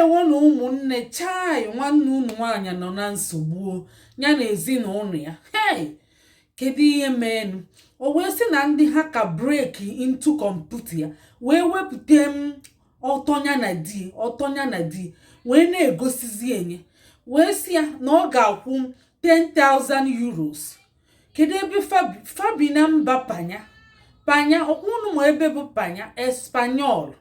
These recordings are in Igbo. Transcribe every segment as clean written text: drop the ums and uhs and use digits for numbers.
Ndewo na ụmụnne. Chai, nwanne unu nwaanyị nọ na nsogbu, ya na ezinụlọ ya. Hey, kedu ihe meenụ? O wee sị na ndị hacker break into kọmputa ya, wee wepụta m ọtọ ya na di, ọtọ ya na di, wee na-egosizi enye, wee sị ya na ọ ga-akwụ €10,000. Kedu ebe fabi? Fabi na mba Panya. Panya, ọkwa unu ma ebe bụ Panya? Espanyol,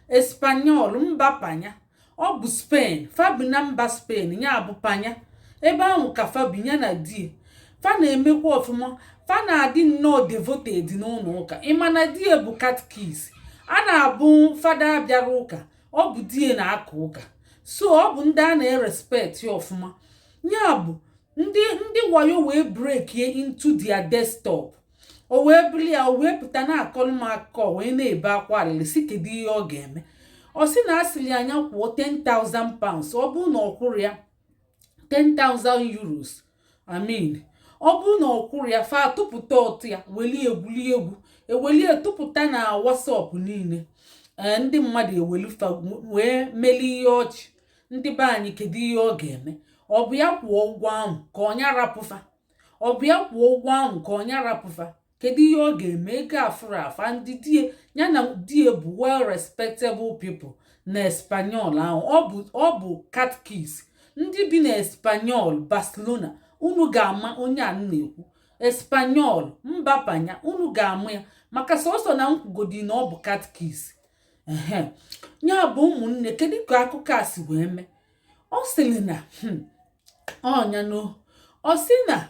Espanyol, mba Panya, ọ bụ Spain. Fabi na mba Spain, ya bụ Panya. Ebe ahụ ka fabi ya na di fa na-emekwa ọfụma. Fa na-adị nnọọ devoted n'ụlọ ụka. Ịma na die bụ catechist, a na-abụ fada bịara ụka, ọ bụ die na-aka ụka. So ọ bụ ndị a na-erespect ọfụma. Ya bụ ndị wayo wee breakie into their desktop. O wee buli ya, o wee pụta na-akọrọ m akụkọ, wee na-ebe akwa alịlị, si kedu ihe ọ ga-eme. Ọ sị na asịrị anya kwụọ £10,000. Ọ bụrụ na ọ kwụrụ ya €10,000, I mean, ọ bụrụ na ọ kwụrụ ya, fa tụpụta ọtụ ya, welie egwuli egwu, ewelie tụpụta na WhatsApp niile. Ee, ndị mmadụ ewelu fa wee melie ihe ọchị. Ndị be anyị, kedu ihe ọ ga-eme? Ọ bụ ya kwụọ ụgwọ ahụ ka ọnya rapụfa? Ọ bụ ya kwụọ ụgwọ ahụ ka ọnya rapụfa? Kedu ihe ọ ga-eme? Ego afụrụ afa. Ndị die ya na die bụ well respectable people na Espanyol ahụ. Ọ bụ catechist. Ndị bi na Espanyol, Barcelona, unu ga-ama onye a na-ekwu. Espanyol, mba Panya, unu ga-ama ya, maka sọsọ na nkwugodi na ọ bụ catechist. Ehe, ya bụ ụmụnne, kedu ka akụkọ a si wee mee? Ọ sịrị na ọnya no, ọ sị na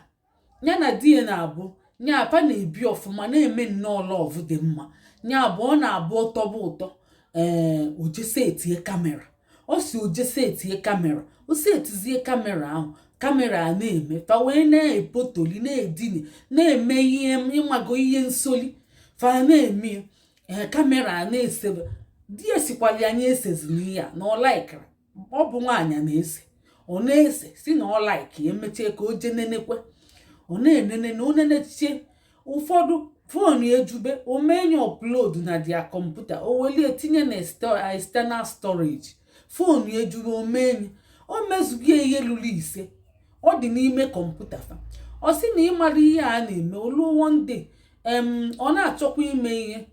ya na di ya na-abụ nya apa na-ebi ọfụma, na-eme nnọọ love dị mma. Ya bụ ọ na-abụ ọtọbụ ụtọ. Ee, ojese etie camera. Ọ si ojese etie camera, o si etizie camera ahụ, camera a na-eme fa, wee na-epotoli, na-edini, na-eme ihe ịmago, ihe nsoli fa na-eme. Ee, camera a na-esebe. Di ya sikwala ya anya esezi n'ihe a na ọ likera. Ọ bụ nwaanyị na-ese, ọ na-ese, si na ọ like. Emechie ka o jee nenekwe, ọ na-enene na onenechie ụfọdụ phone ejube, o menye upload na dia kọmputa, o welie tinye na external storage. Phone ejube, o menye, o mezugie ihe lụrụ 5, ọ dị n'ime kọmputa fa. Ọ sị na ịmara ihe a na-eme oluo. One day, ọ na-achọkwa ime ihe,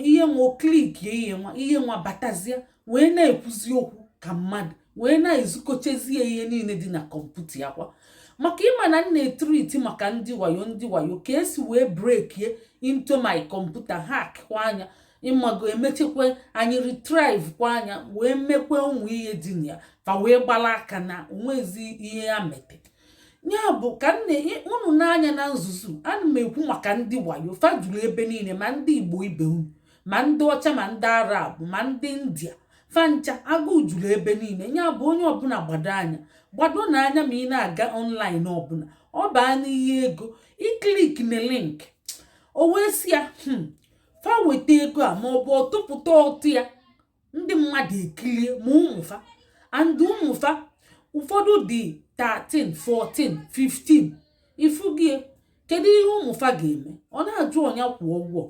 ihe nwa, clickie ihe nwa, ihe nwa batazie, wee na-ekwuzi okwu ka mmadụ, wee na-ezukọchezie ihe niile dị na kọmputa ya kwa. Maka ịma na m na-etreat maka ndị wayo, ndị wayo ka esi wee breakie into my computer, hack kwa anya, ịmago, emechekwa anyị retrieve kwa anya, wee mekwe ụmụ ihe dị na ya, fa wee gbala aka na onwezi ihe ya mete. Ya bụ ka nne unu n'anya na nzuzo, ana m ekwu maka ndị wayo. Fa juru ebe niile, ma ndị Igbo ibe unu, ma ndị ọcha, ma ndị Arab, ma ndị India, fa ncha. Agụụ juru ebe niile. Ya bụ onye ọbụla gbado anya, gbado n'anya ma ị na-aga online ọbụla, ọ baa n'ihe ego, iclick na link. O wee sị ya fa weta ego a, ma ọ bụ ọtụpụta ọtụ ya, ndị mmadụ ekilie, ma ụmụfa and ụmụfa ụfọdụ dị 13, 14, 15. Ifugie, kedu ihe ụmụfa ga-eme? Ọ na-ajụ ọnya kwụọ ụgwọ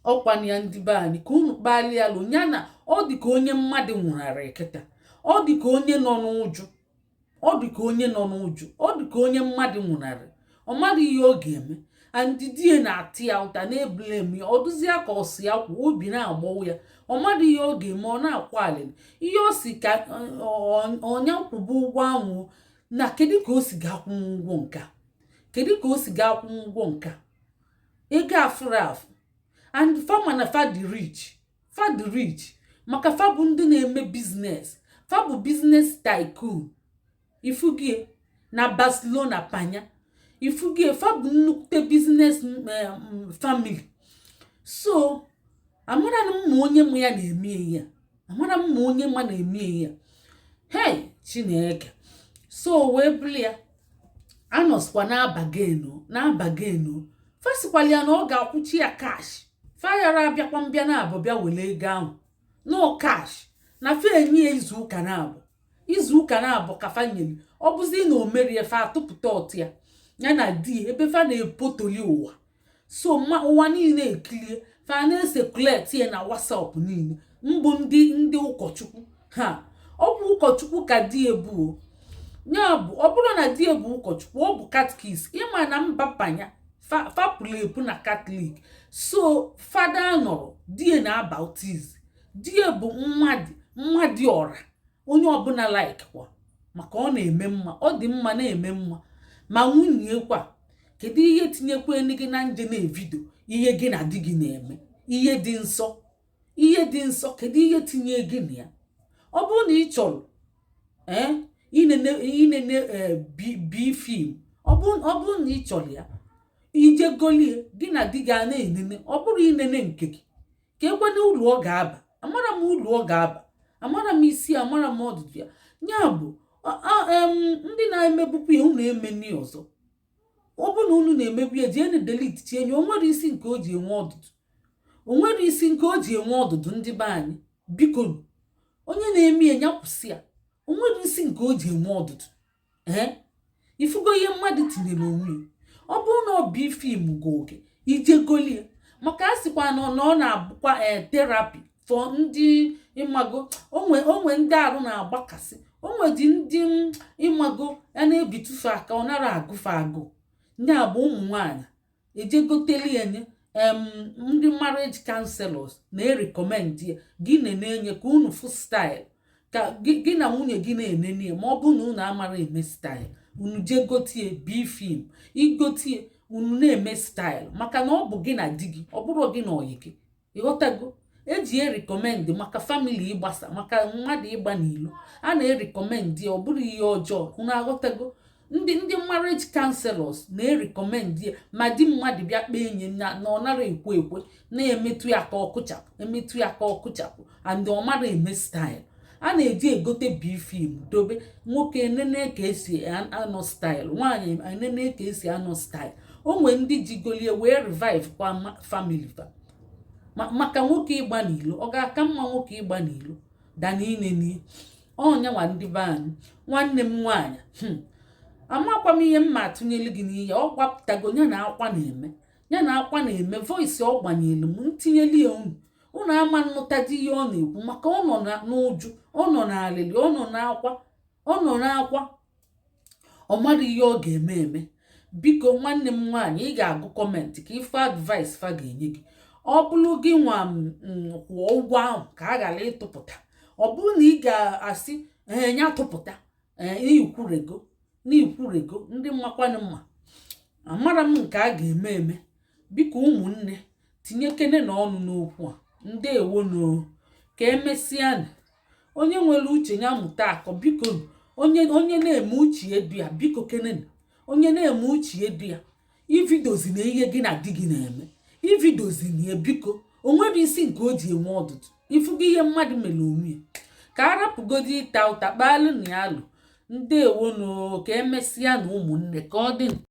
ọkwana ya. Ndị be anyị, ka unu kpalie alụ ya na ọ dị ka onye mmadụ nwụrarị kịta. Ọ dị ka onye nọ n'ụjụ, ọ dị ka onye nọ n'ụjụ, ọ dị ka onye mmadụ nwụnarị. Ọ mara ihe ọ ga-eme. And di ya na-atị ya ụta, na-eblame ya. Ọ dụzie ka ọ si ya kwụ, obi na-agbawa ya. Ọ mara ihe ọ ga-eme, ọ na-akwa alịlị. Ihe ọ si ka ọnya kwụba ụgwọ ahụ na kedu ka o si ga-akwụ ụgwọ nke a? Kedu ka o si ga-akwụ ụgwọ nke a? Ego afụrụ afụ. And fama na fa dị rich, fa dị rich, maka fa bụ ndị na-eme business. Fa bụ business tycoon. Ifugie na Barcelona, Panya, ifugie, fa bụ nnukwute business family. So amara m ma onye mụ ya na-eme ihe a, amara m ma onye ma na-eme ihe a. Hey, Chineke! So wee bụrụ ya, anọsikwa na-abagenu, na-abagenu. Fasikwala ya na ọ ga-akwụchi ya cash. Fayara abịakwa mbịa na abụ bịa were ego ahụ no cash, na fa enye ya izu ụka na-abụ, izu ụka na-abụ ka fa nyere. Ọ bụzi na o merie, fa atụpụta ọtụ ya, ya na di, ebe fa na-epotoli ụwa. So ma ụwa niile ekilie, fa na-ecirculate ya na WhatsApp niile. Mbụ ndị ụkọchukwu Ha ọ bụ ụkọchukwu ka di ebu. Ya bụ, ọ bụrụ na di bụ ụkọchukwu, ọ bụ catechist. Ịma na mba panya fapụrụ epu na Catholic, so fada nọrọ die na baptize die bụ mmadụ mmadụ ọra, onye ọbụla like kwa maka ọ na-eme mma, ọ dị mma, na-eme mma. Ma nwunye kwa, kedu ihe tinyekwa gị na nje na-evideo ihe gị na di gị na-eme, ihe dị nsọ, ihe dị nsọ? Kedu ihe tinye gị na ya? Ọ bụrụ na ị chọrọ ee inene inene bi film, ọ bụrụ na ị chọrọ ya, ije golie gị na di gị a na-enene. Ọ bụrụ inene nke gị ka ekwena uru ọ ga-aba, amara m uru ọ ga-aba, amara m isi, amara m ọdụdụ ya. Ya bụ, ndị na-emebukwa ya, unu emeni ọzọ. Ọ bụ na unu na-emebu ya, jee na delete tie ya. O nwere isi nke o ji enwe ọdụdụ? O nwere isi nke o ji enwe ọdụdụ? Ndị be anyị, biko, onye na-eme ya, ya kwụsị ya. O nwere isi nke o ji enwe ọdụdụ? Ee, ifugo ihe mmadụ tinyere onwe ya. Ọ bụrụ na ọ bụ film gị oge ije golie, maka a sịkwa na ọ na-abụkwa ee therapy for ndị ịmago onwe ndị arụ na-agbakasị, onwe dị ndị ịmago ya na-ebitufe aka, ọ nara agụfe agụ. Ndị a bụ ụmụ nwanyị ejegoteli ya nye ndị marriage counselors na-erecommend ya. Gị na-enye ka unu fụ style ka gị na nwunye gị na-enene ya. Ma ọ bụ na unu amara eme style, unu jee gotie bi film, igotie, unu na-eme style, maka na ọ bụ gị na di gị, ọ bụrụ gị na oyi gị. Ịghọtago? Eji erecommend maka family ịgbasa, maka mmadụ ịgba n'ilo, a na-erecommend ya. Ọ bụrụ ihe ọjọọ, unu aghọtago? Ndị marriage counselors na-erecommend ya. Ma di mmadụ bịa kpee enyi na ọ nara ekwe ekwe, na-emetụ ya ka ọkụchapụ, emetụ ya ka ọkụchapụ, and ọ mara eme style, a na-eji egote bi film dobe. Nwoke enene ka esi anọ style, nwaanyị enene ka esi anọ style. O nwee ndị ji golie wee revive kwa family fa. Maka nwoke ịgba n'ilo, ọ ga-aka mma nwoke ịgba n'ilo dana inenie ọnyanwa. Ndị be anyị, nwanne m nwaanyị, amakwa m ihe mma atụnyelu gị n'ihe ọ gbapụtago. Ya na akwa na-eme, ya na akwa na-eme. Voice ọ gbanyelu m, ntinyelu ya unu, unu ama nnụtadi ihe ọ na-ekwu, maka ọ nọ n'ụjụ, ọ nọ n'alịlị, ọ nọ n'akwa, ọ nọ n'akwa, ọ mara ihe ọ ga-eme eme. Biko, nwanne m nwaanyị, ị ga-agụ comment ka ife advice fa ga-enye gị. Ọ bụrụ gị nwa kwụọ ụgwọ ahụ ka a ghara ịtụpụta, ọ bụrụ na ị ga-asị ee ya tụpụta, ee n'ikwurego n'ikwurego, ndị mmakwanụ mma, amara m nke a ga-eme eme. Biko, ụmụnne, tinyekene na ọnụ n'okwu a. Ndewonu, ka emesịanụ. Onye nwere uche ya mụta akọ. Biko, onye na-eme uche edu ya, biko kenenu. Onye na-eme uche edu ya, ivideozi na ihe gị na di gị na-eme, ivideozi na ya, biko. O nwere isi nke o ji enwe ọdụdụ? Ifugo ihe mmadụ mere onwe ya, ka a rapụgodi ịta ụta kpalụ na ya alụ. Ndewonu, ka emesịa na ụmụnne, ka ọ dị.